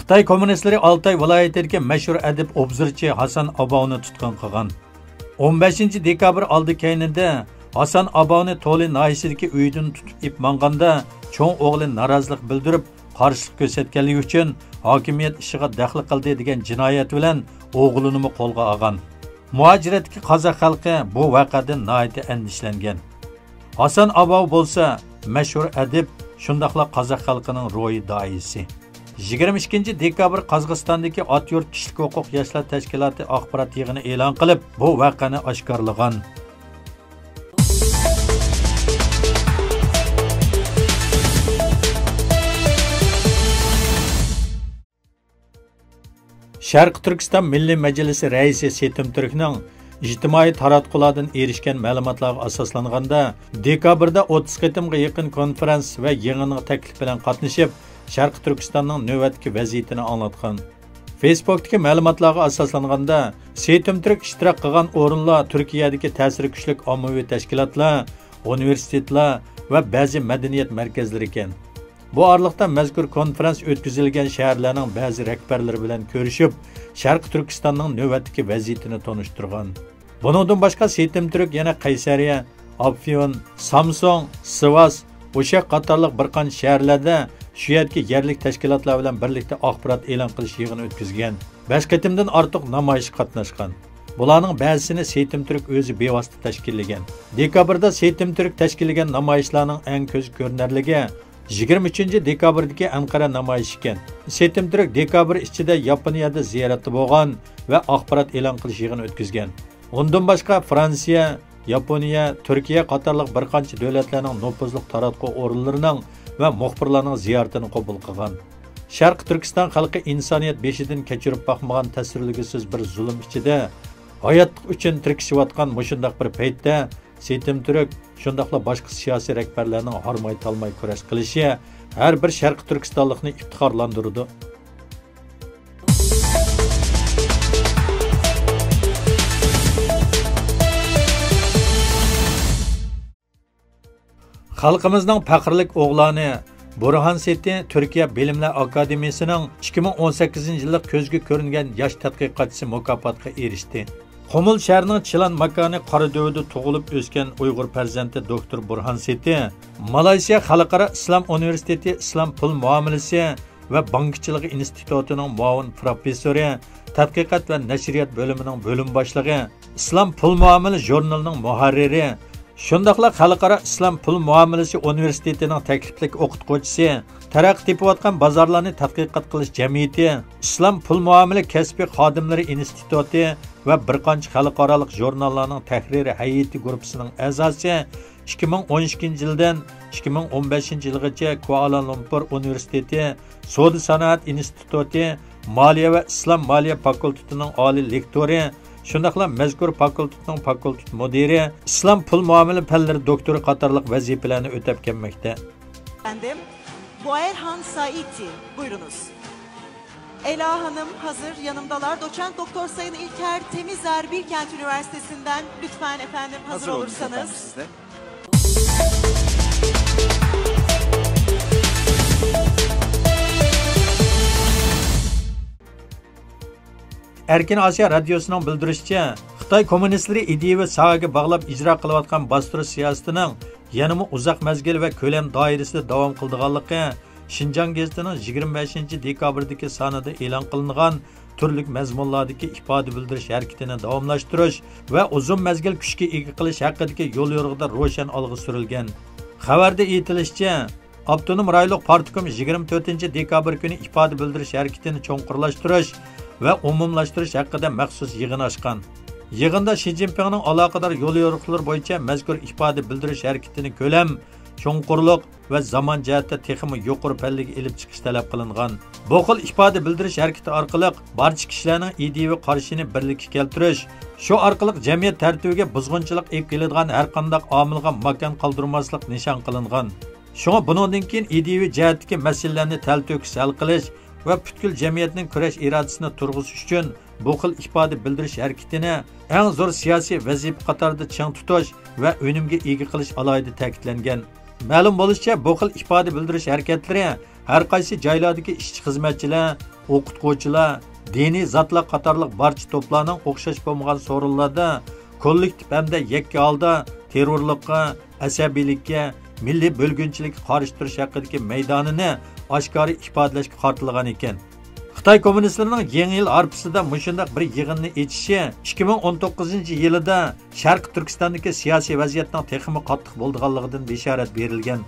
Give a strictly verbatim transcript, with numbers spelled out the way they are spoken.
خىتاي كوممۇنىستلىرى ئالتاي ۋىلايىتىدىكى مەشھۇر ئەدىب، ئوبزورچى ھاسان ئاباۋنى تۇتقۇن قىلغان. ئون بەشىنچى دېكابىر ئالدى كەينىدە ھاسان ئاباۋنى تولى ناھىيەسىدىكى ئۆيىدىن تۇتۇپ ئېلىپ ماڭغاندا، چوڭ ئوغلى نارازىلىق بىلدۈرۈپ، قارشىلىق كۆرسەتكەنلىكى ئۈچۈن ھاكىمىيەت ئىشىغا دەخلى قىلدى دېگەن جىنايەت بىلەن ئوغلىنىمۇ قولغا ئالغان. مۇھاجىرەتتىكى قازاق خەلقى بۇ ۋەقەدىن ناھايىتى ئەندىشىلەنگەن. ھاسان ئاباۋ بولسا مەشھۇر ئەدىب، شۇنداقلا قازاق خەلقىنىڭ روھىي داھىيسى. يىگىرمە ئىككىنچى دېكابىر قازاقىستاندىكى ئات يۇرت كىشىلىك ھوقۇق ياشلار تەشكىلاتى ئاخبارات يىغىنى ئېلان قىلىپ، بۇ ۋەقەنى ئاشكارىلىغان. شەرقىي تۈركىستان مىللىي مەجلىسى رەئىسى سېتىم تۈركنىڭ ئىجتىمائىي تاراتقۇلاردىن ئېرىشكەن مەلۇماتلارغا ئاساسلانغاندا، دېكابىردا ئوتتۇز قېتىمغا يېقىن كونفېرانس ۋە يىغىنغا تەكلىپ بىلەن قاتنىشىپ، شەرقىي تۈركىستاننىڭ نۆۋەتتىكى ۋەزىيىتىنى ئاڭلاتقان. فېيسبوكتىكى مەلۇماتلارغا ئاساسلانغاندا، سېتىم تۈرك ئىشتىراك قىلغان ئورۇنلار تۈركىيەدىكى تەسىرى كۈچلۈك ئاممىۋى تەشكىلاتلار، ئۇنىۋېرسىتېتلار ۋە بەزى مەدەنىيەت مەركەزلىرى ئىكەن. بۇ ئارىلىقتا مەزكۇر كونفېرانس ئۆتكۈزۈلگەن شەھەرلەرنىڭ بەزى رەھبەرلىرى بىلەن كۆرۈشۈپ، شەرقىي تۈركىستاننىڭ نۆۋەتتىكى ۋەزىيىتىنى تونۇشتۇرغان. بۇنىڭدىن باشقا، سېتىم تۈرك يەنە قەيسەرىيە، ئافيون، سامسۇڭ، سىۋاس، ئۇششاق قاتارلىق بىر قانچە شەھەرلەردە شۇ يەردىكى يەرلىك تەشكىلاتلار بىلەن بىرلىكتە ئاخبارات ئېلان قىلىش يىغىنى ئۆتكۈزگەن. بەش قېتىمدىن ئارتۇق نامايىشقا قاتناشقان. بۇلارنىڭ بەزىسىنى سېتىم تۈرك ئۆزى بىۋاسىتە تەشكىللىگەن. دېكابىردا سېتىم تۈرك تەشكىللىگەن نامايىشلارنىڭ ئەڭ كۆزگە كۆرۈنەرلىكى يىگىرمە ئۈچىنچى دېكابىردىكى ئەنقەرە نامايىشى ئىكەن. سېتىم تۈرك دېكابىر ئىچىدە ياپونىيەدە زىيارەتتە بولغان ۋە ئاخبارات ئېلان قىلىش يىغىنى ئۆتكۈزگەن. ئۇندىن باشقا، فرانسىيە، ياپونىيە، تۈركىيە قاتارلىق بىر قانچە دۆلەتلەرنىڭ نوپۇزلۇق تاراتقۇ ئورۇنلىرىنىڭ ۋە مۇخبىرلارنىڭ زىيارىتىنى قوبۇل قىلغان. شەرقىي تۈركىستان خەلقى ئىنسانىيەت بېشىدىن كەچۈرۈپ باقمىغان تەسۋىرلىگۈسىز بىر زۇلۇم ئىچىدە ھاياتلىق ئۈچۈن تىركىشىۋاتقان مۇشۇنداق بىر پەيتتە، سېتىم تۈرك، شۇنداقلا باشقا سىياسىي رەھبەرلەرنىڭ ھارماي-تالماي كۈرەش قىلىشى ھەر بىر شەرقىي تۈركىستانلىقنى ئىپتىخارلاندۇرىدۇ. خەلقىمىزنىڭ پەخىرلىك ئوغلانى بۇرھان سېتى تۈركىيە بىلىملەر ئاكادېمىيىسىنىڭ ئىككى مىڭ ئون سەككىزىنچى يىللىق كۆزگە كۆرۈنگەن ياش تەتقىقاتچىسى مۇكاپاتىغا ئېرىشتى. قۇمۇل شەھىرىنىڭ چىلان ماكانى قارادۆۋىدە تۇغۇلۇپ ئۆسكەن ئۇيغۇر پەرزەنتى دوكتور بۇرھان سېتى مالايسىيا خەلقئارا ئىسلام ئۇنىۋېرسىتېتى ئىسلام پۇل مۇئامىلىسى ۋە بانكىچىلىقى ئىنستىتۇتىنىڭ مۇئاۋىن پروفېسسورى، تەتقىقات ۋە نەشرىيات بۆلۈمىنىڭ بۆلۈم باشلىقى، ئىسلام پۇل مۇئامىلە ژۇرنىلىنىڭ مۇھەررىرى، شۇنداقلا خەلقئارا ئىسلام پۇل مۇئامىلىسى ئۇنىۋېرسىتېتىنىڭ تەكلىپلىك ئوقۇتقۇچىسى، تەرەققىي تېپىۋاتقان بازارلارنى تەتقىقات قىلىش جەمئىيىتى، ئىسلام پۇل مۇئامىلە كەسپىي خادىملىرى ئىنستىتۇتى ۋە بىر قانچە خەلقئارالىق ژۇرناللارنىڭ تەھرىرىي ھەيئىتى گۇرۇپپىسىنىڭ ئەزاسى، ئىككى مىڭ ئون ئىككىنچى يىلدىن ئىككى مىڭ ئون بەشىنچى يىلغىچە كۇئالالۇمپۇر ئۇنىۋېرسىتېتى سودا سانائەت ئىنستىتۇتى مالىيە ۋە ئىسلام مالىيە فاكۇلتېتىنىڭ ئالىي لېكتورى، شۇنداقلا مەزكۇر فاكۇلتېتنىڭ فاكۇلتېت مۇدىرى، ئىسلام پۇل مۇئامىلە پەنلىرى دوكتورى قاتارلىق ۋەزىپىلەرنى ئۆتەپ كەلمەكتە. Efendim, Boerhan Saiti, buyurunuz. Ela Hanım hazır, yanımdalar. Doçent Doktor Sayın İlker Temizer, Bilkent Üniversitesi'nden, lütfen efendim, hazır olursanız. Hazır olun efendim, siz de. ئەركىن ئاسىيا رادىيوسىنىڭ بىلدۈرۈشىچە، خىتاي كوممۇنىستلىرى ئىدىيىۋى ساھەگە باغلاپ ئىجرا قىلىۋاتقان باستۇرۇش سىياسىتىنىڭ يەنىمۇ ئۇزاق مەزگىل ۋە كۆلەم دائىرىسىدە داۋام قىلىدىغانلىقى شىنجاڭ گېزىتىنىڭ يىگىرمە بەشىنچى دېكابىردىكى سانىدا ئېلان قىلىنغان تۈرلۈك مەزمۇنلاردىكى ئىپادە بىلدۈرۈش ھەرىكىتىنى داۋاملاشتۇرۇش ۋە ئۇزۇن مەزگىل كۈچكە ئىگە قىلىش ھەققىدىكى يوليورۇقىدا روشەن ئالغا سۈرۈلگەن. خەۋەردە ئېيتىلىشىچە، ئاپتونوم رايونلۇق پارتكوم يىگىرمە تۆتىنچى دېكابىر كۈنى ئىپادە بىلدۈرۈش ھەرىكىتىنى چوڭقۇرلاشتۇرۇش ۋە ئومۇملاشتۇرۇش ھەققىدە مەخسۇس يىغىن ئاچقان. يىغىندا شى جىنپىڭنىڭ ئالاقىدار يوليورۇقلىرى بويىچە مەزكۇر ئىپادە بىلدۈرۈش ھەرىكىتىنى كۆلەم، چوڭقۇرلۇق ۋە زامان جەھەتتە تېخىمۇ يۇقىرى پەللىگە ئېلىپ چىقىش تەلەپ قىلىنغان. بۇ خىل ئىپادە بىلدۈرۈش ھەرىكىتى ئارقىلىق بارچە كىشىلەرنىڭ ئىدىيىۋى قارىشىنى بىرلىككە كەلتۈرۈش، شۇ ئارقىلىق جەمئىيەت تەرتىپىگە بۇزغۇنچىلىق ئېلىپ كېلىدىغان ھەرقانداق ئامىلغا ماكان قالدۇرماسلىق نىشان قىلىنغان. شۇڭا بۇنىڭدىن كېيىن ئىدىيىۋى جەھەتتىكى مەسىلىلەرنى تەلتۆكۈس ھەل قىلىش ۋە پۈتكۈل جەمئىيەتنىڭ كۈرەش ئىرادىسىنى تۇرغۇزۇش ئۈچۈن بۇ خىل ئىپادە بىلدۈرۈش ھەرىكىتىنى ئەڭ زور سىياسىي ۋەزىپە قاتارىدا چىڭ تۇتۇش ۋە ئۈنۈمگە ئىگە قىلىش ئالاھىدە تەكىتلەنگەن. مەلۇم بولۇشىچە، بۇ خىل ئىپادە بىلدۈرۈش ھەرىكەتلىرى ھەر قايسى جايلاردىكى ئىشچى-خىزمەتچىلەر، ئوقۇتقۇچىلار، دىنىي زاتلار قاتارلىق بارچە توپلارنىڭ ئوخشاش بولمىغان سورۇنلاردا كوللېكتىپ ھەمدە يەككە ھالدا تېررورلۇققا، ئەسەبىيلىككە، مىللىي بۆلگۈنچىلىككە قارشى تۇرۇش ھەققىدىكى مەيدانىنى ئاشكارا ئىپادىلەشكە قارىتىلغان ئىكەن. خىتاي كوممۇنىستلىرىنىڭ يېڭى يىل ھارپىسىدا مۇشۇنداق بىر يىغىننى ئېچىشى ئىككى مىڭ ئون توققۇزىنچى يىلىدا شەرقىي تۈركىستاندىكى سىياسىي ۋەزىيەتنىڭ تېخىمۇ قاتتىق بولىدىغانلىقىدىن بېشارەت بېرىلگەن